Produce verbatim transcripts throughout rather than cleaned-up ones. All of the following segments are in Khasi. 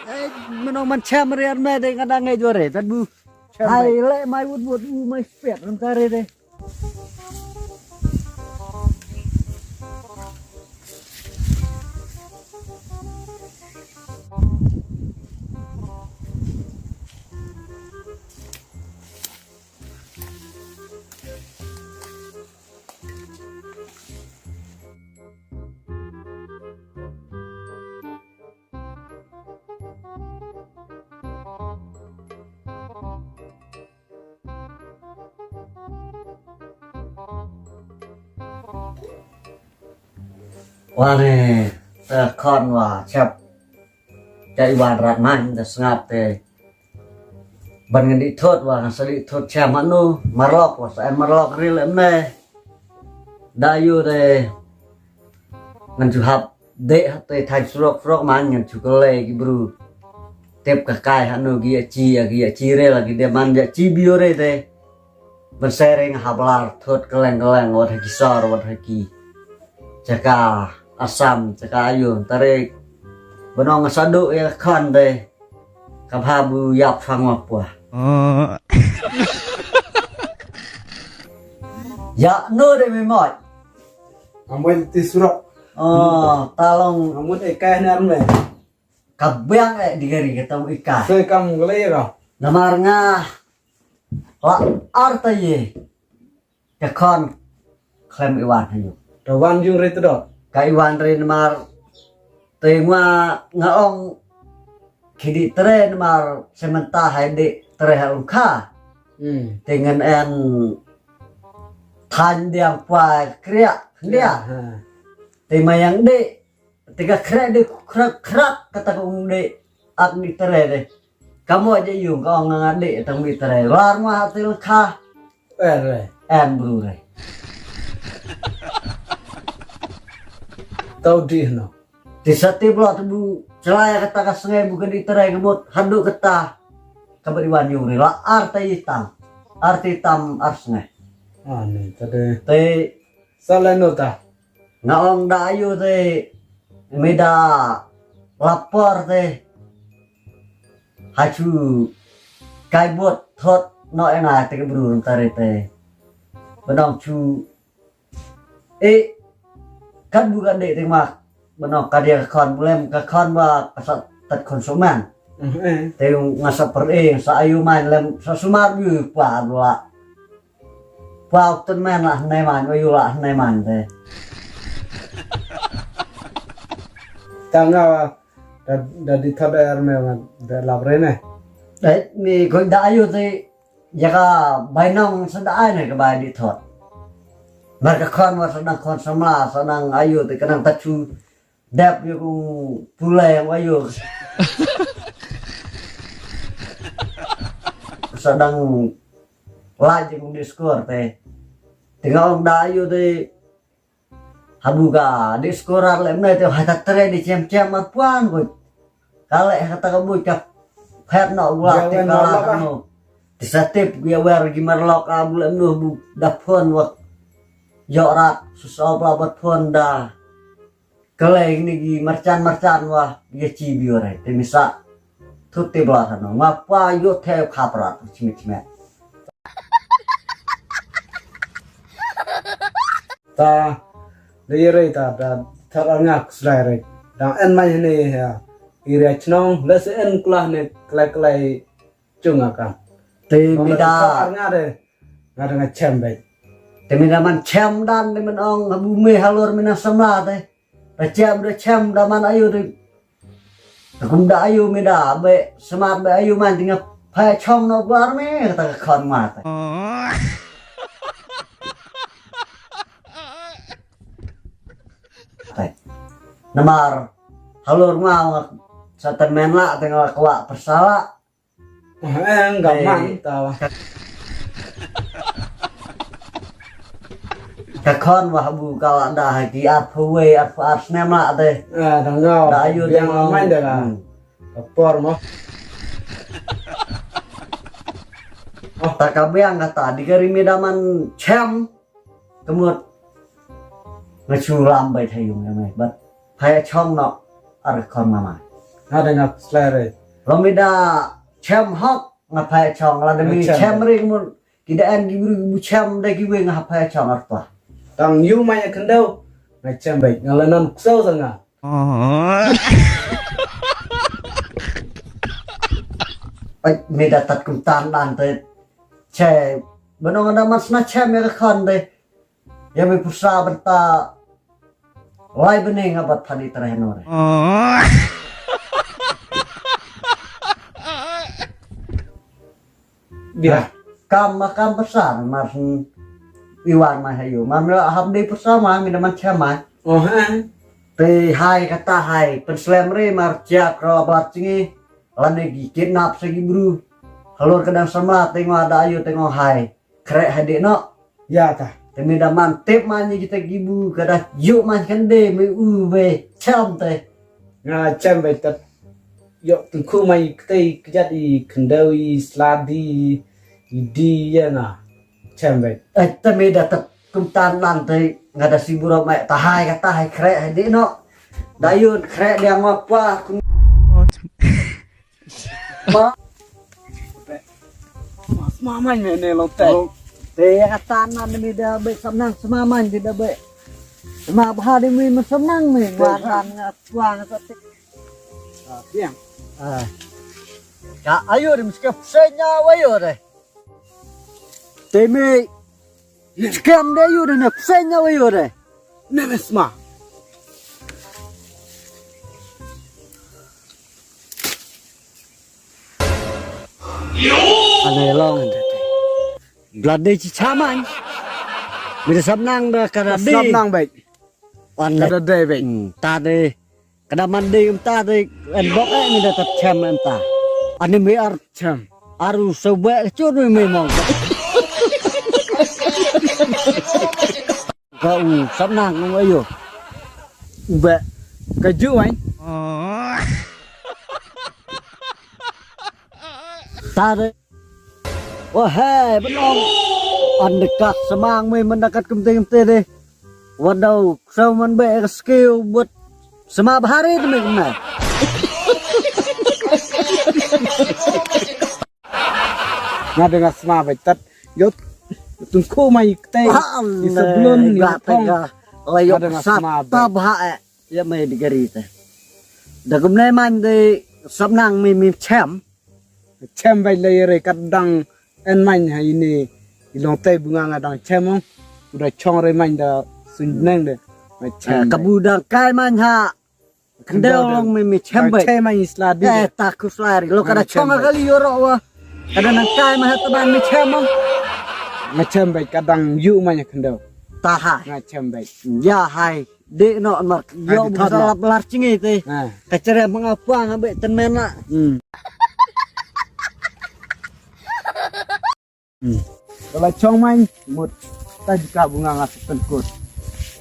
Eh, mano man chem rian me de ngada ngai jore, tad bu. Hai le mai wut wut u mai pet ram tare de. Wane, te khon wa chap. Te i wan rat man te sngap te. Ban ngan di thot wa ngan sa di thot cham hanu marlok wa sa em marlok ril em ne. Da yu te ngan ju hap de ha te thai surok surok man ngan ju kele ki bru. Tep ka kai hanu ki ya chi ya ki ya chi ril ki de man ya chi biore te. Ban sereng hablar thot keleng keleng wat ha ki sor wat ha ki. Jaka Assam jaka ayu tarik. Benong sadu ya khon te. Ka bha bu yap phang wa pua. Ya no de me mot. Amoi ti surok. Oh, talong. Amoi e kai nan me. Ka biang e digari ka tau ika. Se kam gele ro. Namar nga la arta ye. Ka khon khlem iwan hanyu. Ka wan jung re tdo. Ka iwan re namar te ngwa nga ong kidi tre namar sementa hai de tre ha ungkha. Hmm. Te ngan en than diang pwa kriak dia. Ha. Te mayang de Te ka khreh de khrak khrak kata ka ung de ak ni tere de. Ka mo je yung ka ong nga de tang mi tere. Lar ma ha til kha. Eh re. En bru re. Tau di no. Ti sa ti blo tu bu chelaya kata ka sngai bu ka di tere ka mut hadu kata. Ka beri wan yung re la ar ta itam. Ar ti tam ar sngai. Ah ni tade. Te Saleno ta. Nga ong da ayu te mida lapor te. Hachu kai bot thot no ena te ke bru tare te. Benong chu e kan bu kan de te mak. Benong kadia ka khon bulem ka khon ba kasat tat konsumen. Eh, eh. Te nga sa per e sa ayu main lem sa sumar bu pa dua. Pau tun men lah hnai man, wa yu lah hnai man te. Ta nga da da di thot er me ma da lab re ne. Dai mi ko da ayu te ya ka bai nong sa da ai ne ka bai di thot. Mar ka khon wa sa nang khon samla sa nang ayu te ka nang ta chu. Dep yu kung pulai wa yu. Sa dang lai yu kung diskur te. Tinga ong da yu te. Habu ka diskur ar lem ne te hai ta tre di chem chem ar puan ko. Kale hai ta ka bu ka phet no wa te kala no. Ti sa tip ya wer gi mar lok a bu lem no bu da phone wa. Yo rak susau ba ba phone da. Keleng ni gi marchan marchan wa gi chi biore te misa. Thut te bla hano ma pa yo the khapra chimit chimit. Ta de yere ta da thara ngak slai re. Da en mai ne ya. Iri chnong le se en klah ne klai klai chung aka. Te mida. Nga de nga chem bai. Te mida man chem dan de man ong bu me halor mina samla te. Ba chem da chem da man ayu de. Kum da ayu mida be semat be ayu man tinga pa chong no bar me kata ka khon mat. Namar halor ma sa temen la tinga kwa persala. Eng gaman ta. Ka khon wa bu ka la da ha ki ar phu wei ar phu ar snem la de. Ah, da ngau. Da ayu de ngau. Mai da la. Ka por mo. Ta ka biang kata di ka rimi da man chem. Kemut. Nga chu lam bai thai yung ya mai bat. Phai chong noh ar khon mama. Nga da nga slare. Lo mi da chem hok nga phai chong la da mi chem ring mun. Ki da en ki bru ki bu chem da ki wing ha phai chong ar twa. Tang yu mai khyndew. Nga chem bek nga la nam kso sa nga. Ai mi da tat kum tan dan te. Che benong da mas na chem ya khon de. Ya mi pusa benta. Lai bening abat thani terakhir nore. Bia. Kam ma kam besar mar iwan ma hayu. Mam la hab de besar ma mi daman chama. Oh ha. Te hai kata hai penslem re mar chia kro bar chingi. Lane gi kidnap sa gi bru. Halor kadang samla tengwa da ayu tengwa hai. Krek hadik no. Ya ta. Temi da man tip man ni kita gibu kada juk man kende me u be cham te. Nga chem bai tat. Yok tengku mai kete kejat i kendau i sladi i di ya nga. Chem bai. Eh temi da tat kumtan nan te nga da siburo mai tahai kata hai krek hadik no. Dayun krek dia ngwa pwa kum. Ma. Mas mamang ne ne long te. Te atan nan mi da be samnang semamang di da be. Sema bha di mi men samnang mi. Wa nan nga tuang sa te. Ah, biang. Ah. Ka ayo di mesti ke psenya wa yo de. Te mi scam de yu de ne psenya wa yu de. Ne ne sma. Ane long. Glad de chi chaman. Mi de sab nang da kada de. Sab nang bai. Wan kada de bai. Hmm, ta de. Kada man de em ta de en bok eh mi da tat chem em ta. Ani mi ar chem. Aru sebe chun mi mong. Ka u sap nang nong ayo. Ube ka ju wan. Ta de. Wah hai benong. An dekat semang mi mendekat kemte kemte de. Wadau, so man be ka skill buat sema bahari tu mi kemna. Nga dengar sema bai tat. Yo tungku mai kete. Di sebelum ni pong. Layo sat ta bah eh. Ya mai di gari te. Da kumne man di sap nang mi mi chem. Chem bai lai re kat dang en man ha ini. Ilong tai bunga nga dang chem ong. Udah chong re man da sun neng de. Chem ka bu dang kai man ha. Kendau long mi mi chem bai. Chem bai isla di. Eh ta ku slari. Lo kada chong kali yoro wa. Kada nang kai ma ha taban mi chem ong. Nga chem bai kadang yu ma nya kendau. Taha. Nga chem bai. Ya hai. Dek no mar. Yo bu salap lar chingi te. Ka chere manga puang abe ten mena. Kala chong mai mut ta jika bunga nga seten kut.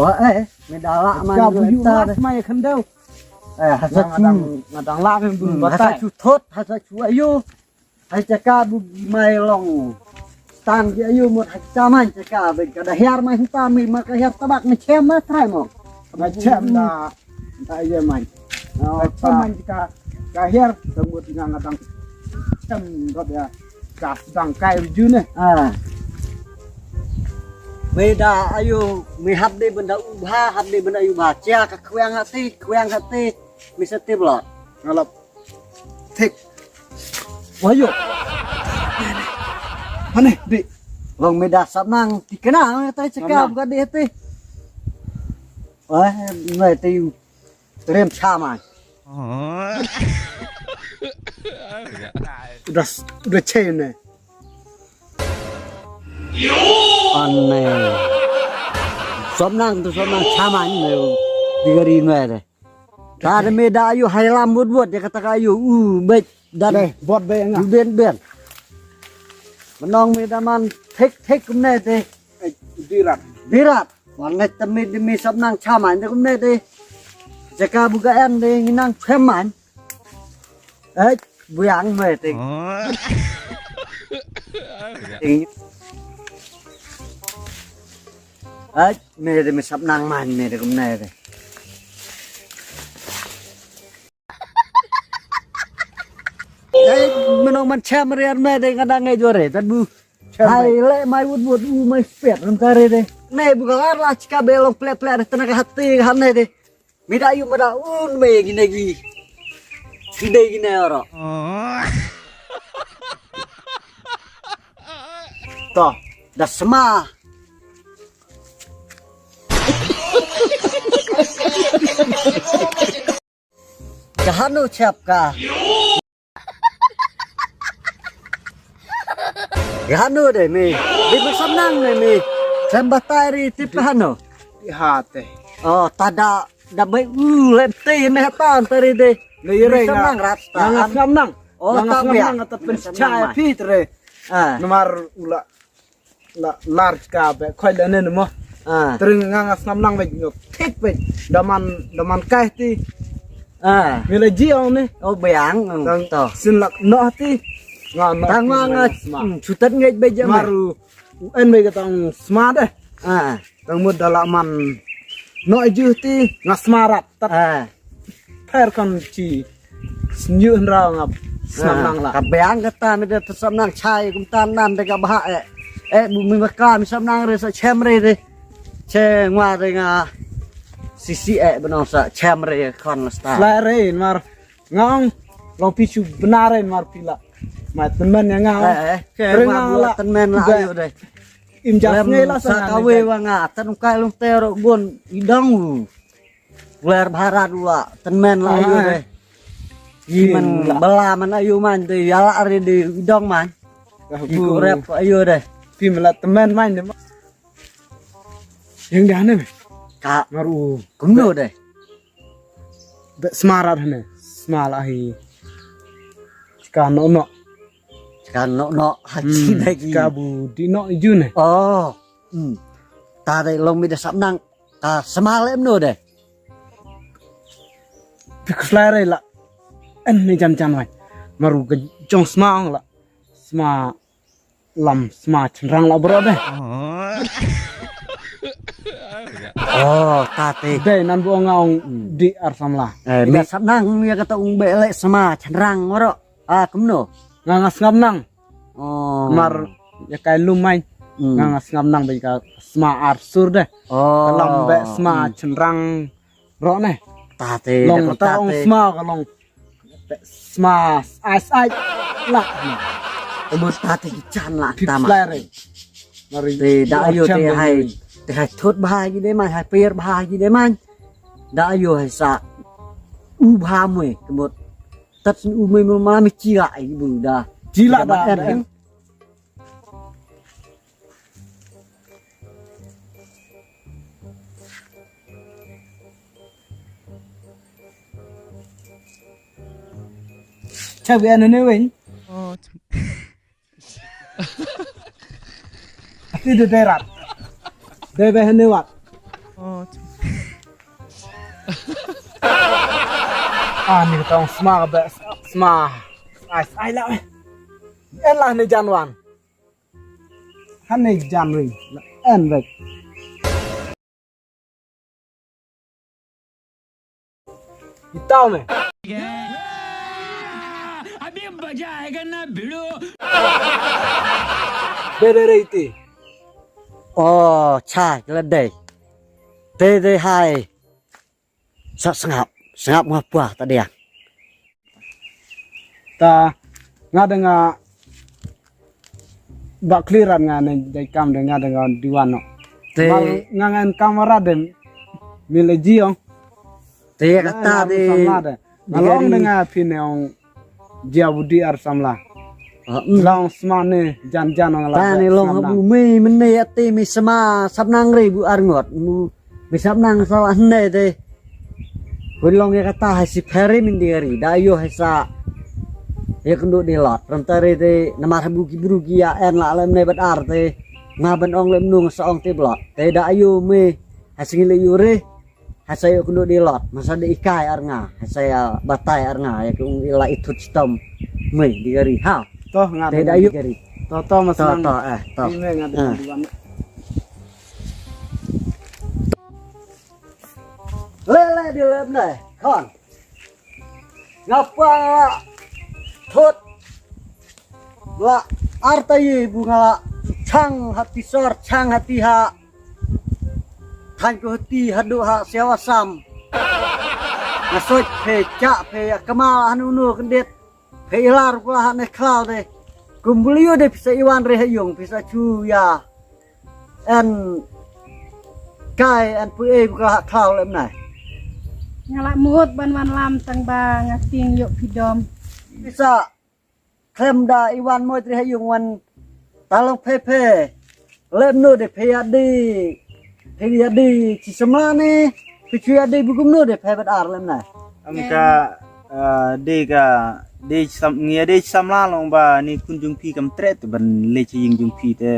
Oh eh, me dala man ka bu yu ta. Mai kendau. Eh, hasa chu ngadang la men bu bata. Hasa chu thot, hasa chu ayu. Hai chaka bu mai long. Tan ki ayu mut hai ta man chaka be ka da hiar mai ta mi ma ka hiar tabak me chem ma trai mo. Ma chem da ta ye mai. Ka chem man ka ka hiar ta mut nga ngadang. Chem dot ya. Ka dang kai ju ne. Ah. Me da ayu me hap de benda u bha hap de benda u bha chia ka khwang ha ti khwang ha ti. Me sa ti bla. Ngalap. Thik. Wayo. Mane di. Long me da sap nang ti kena ta chaka ka di ti. Wah, ngai ti rem cha mai. Udah udah che ne. Ane. Sap nang tu sap nang cha mai ne. Di gari ne de. Ta de me da ayu hai lam wut wut ya kata ka ayu u bek dan. Bot be nga. Ben ben. Menong me da man thik thik kumne te. Birat. Birat. Wan ne te me de me sap nang cha man de kumne te. Jaka bu ga en de ngi nang chem man. Eh, buyang me te. Ai, me de me sap nang man me de kumne de. Man chem rian me de nga dang ngai jore. Tad bu. Chem hai me. Le mai wut wut u mai spet ram kare de. Ne bu ka ar la chika be long plek plek de tana ka hati ka hane de. Mi da yu ma da un me gine gi. Gine gine oro. To, da sma. Ka hanu chap ka. Ka hanu de mi. Di bersam nang de mi. Sem batai ri tip ka hanu. Di hate. Oh, tada da bai u lem te me hatan tari de. Le yere bersam nang rat ta. Nang ngam nang. Oh, nang ta ngam biang. Nang ta pen chai pit re. Ah. Namar ula la lar ka be khoi la ne mo. Ah. Tring nga nga snam nang be nyok thik be. Daman daman kai ti. Ah. Mi la ji ong ne. Oh, biang. Tang to. Sin lak no ti. Nga no. Tang nga nga chutat ngai be jam. Maru en be ka tang sma de. Ah. Tang mut da la man no ju ti nga sma rat. Tat. Ah. Pher kan chi. Snyu hynra ngap. Snam nang la. Ka biang kata mi de snam nang chai kum tan nan de ka bha eh. Eh bu mi maka mi snam nang re sa chem re de. Che ngwa de nga. Sisi eh benong sa chem re kon la sta. Sla re mar. Ngong long pi chu bna re mar pi la. Ma tenmen ya nga. Eh eh. Che ngwa la tenmen la ayo de. Im jas ngai la sa ka we wa nga tan kai long te ro gon idong. Ler bharat wa tenmen la ayu de. Ki man bala man ayu man de ya la are de dong man. Ki ku rep ayu de. Ki man la tenmen man de. Yang de hane. Ka maru kumno de. Be smarat hane. Sma la hi. Ka no no. Ka no no ha chi de ki. Ka bu di no ju ne. Oh. Hmm. Ta de long mi de sap nang. Ka sma le mno de. Pik slai re la. En ni jan jan wai. Maru ka jong sma ong la. Sma lam sma chenrang la bro de. Oh, tate. De nan bu ong ong di ar samla. Eh, mi sap nang ya kata ung be le sma chenrang oro. Ah, kumno. Nga nga sngam nang. Oh. Mar ya kai lum mai. Hmm. Nga nga sngam nang be ka sma ar sur de. Oh. Lam be sma chenrang ro ne. Tate long ta ong sma ka long. Sma ai ai la. Emo tate ki chan la ta ma. Te da ayo te hai te hai thot bha ji de mai hai per bha ji de mai. Da ayo hai sa u bha mwe kemot. Tat u mwe mo ma mi chi la ai bu da. Chi la da. Chak bi anane wen. Oh. Ati de derat. De be hane wat. Oh. Ah, ni tong sma be sma. Ai ai la. En la ne janwan. Hane jan ring. En rek. Itau me. अभी मजा आएगा ना भिड़ू. Bere rei ti. Oh, chai kala dei. Dei dei hai. Sa sngap, sngap nga pua ta dia. Ta nga de nga ba kliran nga ne dei kam de nga de nga diwan no. Te nga ngan kamera de mi le jiong. Te kata de. Nga long de nga phi ne ong Jia budi ar samla. Long sma ne jan jan ong la. Ta ne long bu mei mene ya te mei sma sap nang re bu ar ngot mu mei sap nang sa ne te. Hui long ya kata hai si peri min di ri da yo hai sa. Ya kundu di lot ram ta re te namar bu ki bru ki ya en la lem ne bat ar te. Nga ban ong lem nung sa ong te blot te da yo mei hai si ngi le yu re. Hasa ïoh kynduh di lot, masa di ikai ar nga, hasa ïa batai ar nga, ïa kung ila itut stom. Mui di gari ha. Toh nga di gari. Toh toh mas to to eh to. Le le di le ne kon. Ngapa thut. Lah arta ye bu nga lah chang hati sor chang hati ha. Than ko hati haduh ha siawa sam. Nga soi phe chak phe ya kama hanu nu kendit. Phe ilar pula ha ne khlaw de. Kum bul ïoh de pisa iwan re ha yung pisa chu ya. En kai en pu e pula ha khlaw lem nai. Nga lah mut ban wan lam tang ba nga ting yok pidom. Pisa klem da iwan moi tri ha yung wan talong phe phe. Lem no de phe ya di phe ya di chi samla ne phe chu ya di bugum no de phe bat ar lem nai. Am ka ah, de ka de sam ngi de samla long ba ni kun jung phi kam tre te ban le chi ying jung phi te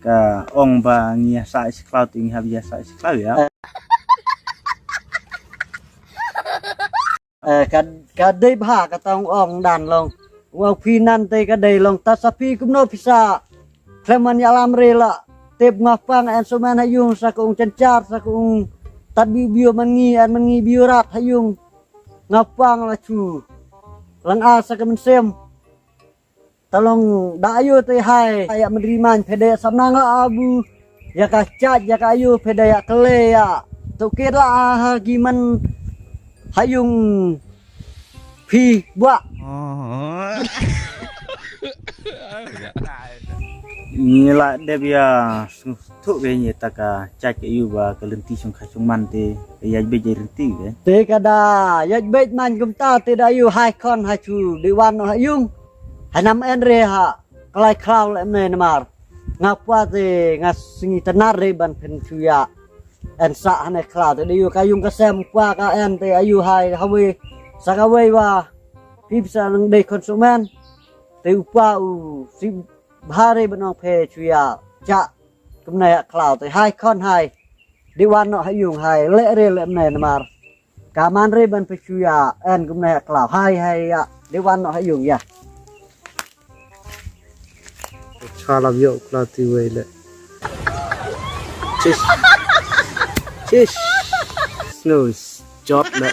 ka ong ba ngi sa si klau te ngi hab ya sa si klau ya. Eh, ka ka dei bha ka tong ong dan long. Wa phi nan te ka dei long ta sa phi kumno phi sa. Kleman ya lam re la tep nga pang en so man ha yung sa ka ung chanchar sa ka ung tat bi biu man ngi en man ngi biu rat ha yung. Nga pang la chu lang a sa ka mynsiem. Talong da ayu te hai ya mendri man pede sam nang la abu. Ya ka chat ya ka ayu pede ya kele ya tu kit la ha gi man ha yung phi bua. Ni la dep ya tu be ni ta ka chat ke yu ba ka lenti sung kha sung man te ya be je renti be. Te ka da ya be man gum ta te da yu hai kon ha chu de wan no ha yung. Hanam en re ha klai khlaw le ne namar. Nga pua te nga sngi tenar re ban phen chuya. En sa hane khlaw te de yu ka yung ka sem pua ka en te ayu hai hawi sa ka wei wa. Pip sa nang de konsumen. Te u pua u si bha re ban ong phe chuya. Cha kumna ya khlaw te hai kon hai. Di wan no ha yung hai le re le ne namar. Ka man re ban phe chuya en kumna ya khlaw hai hai ya. Di wan no ha yung ya. Chalam yo kla ti wei le. Chish. Chish. Snus. Jot le.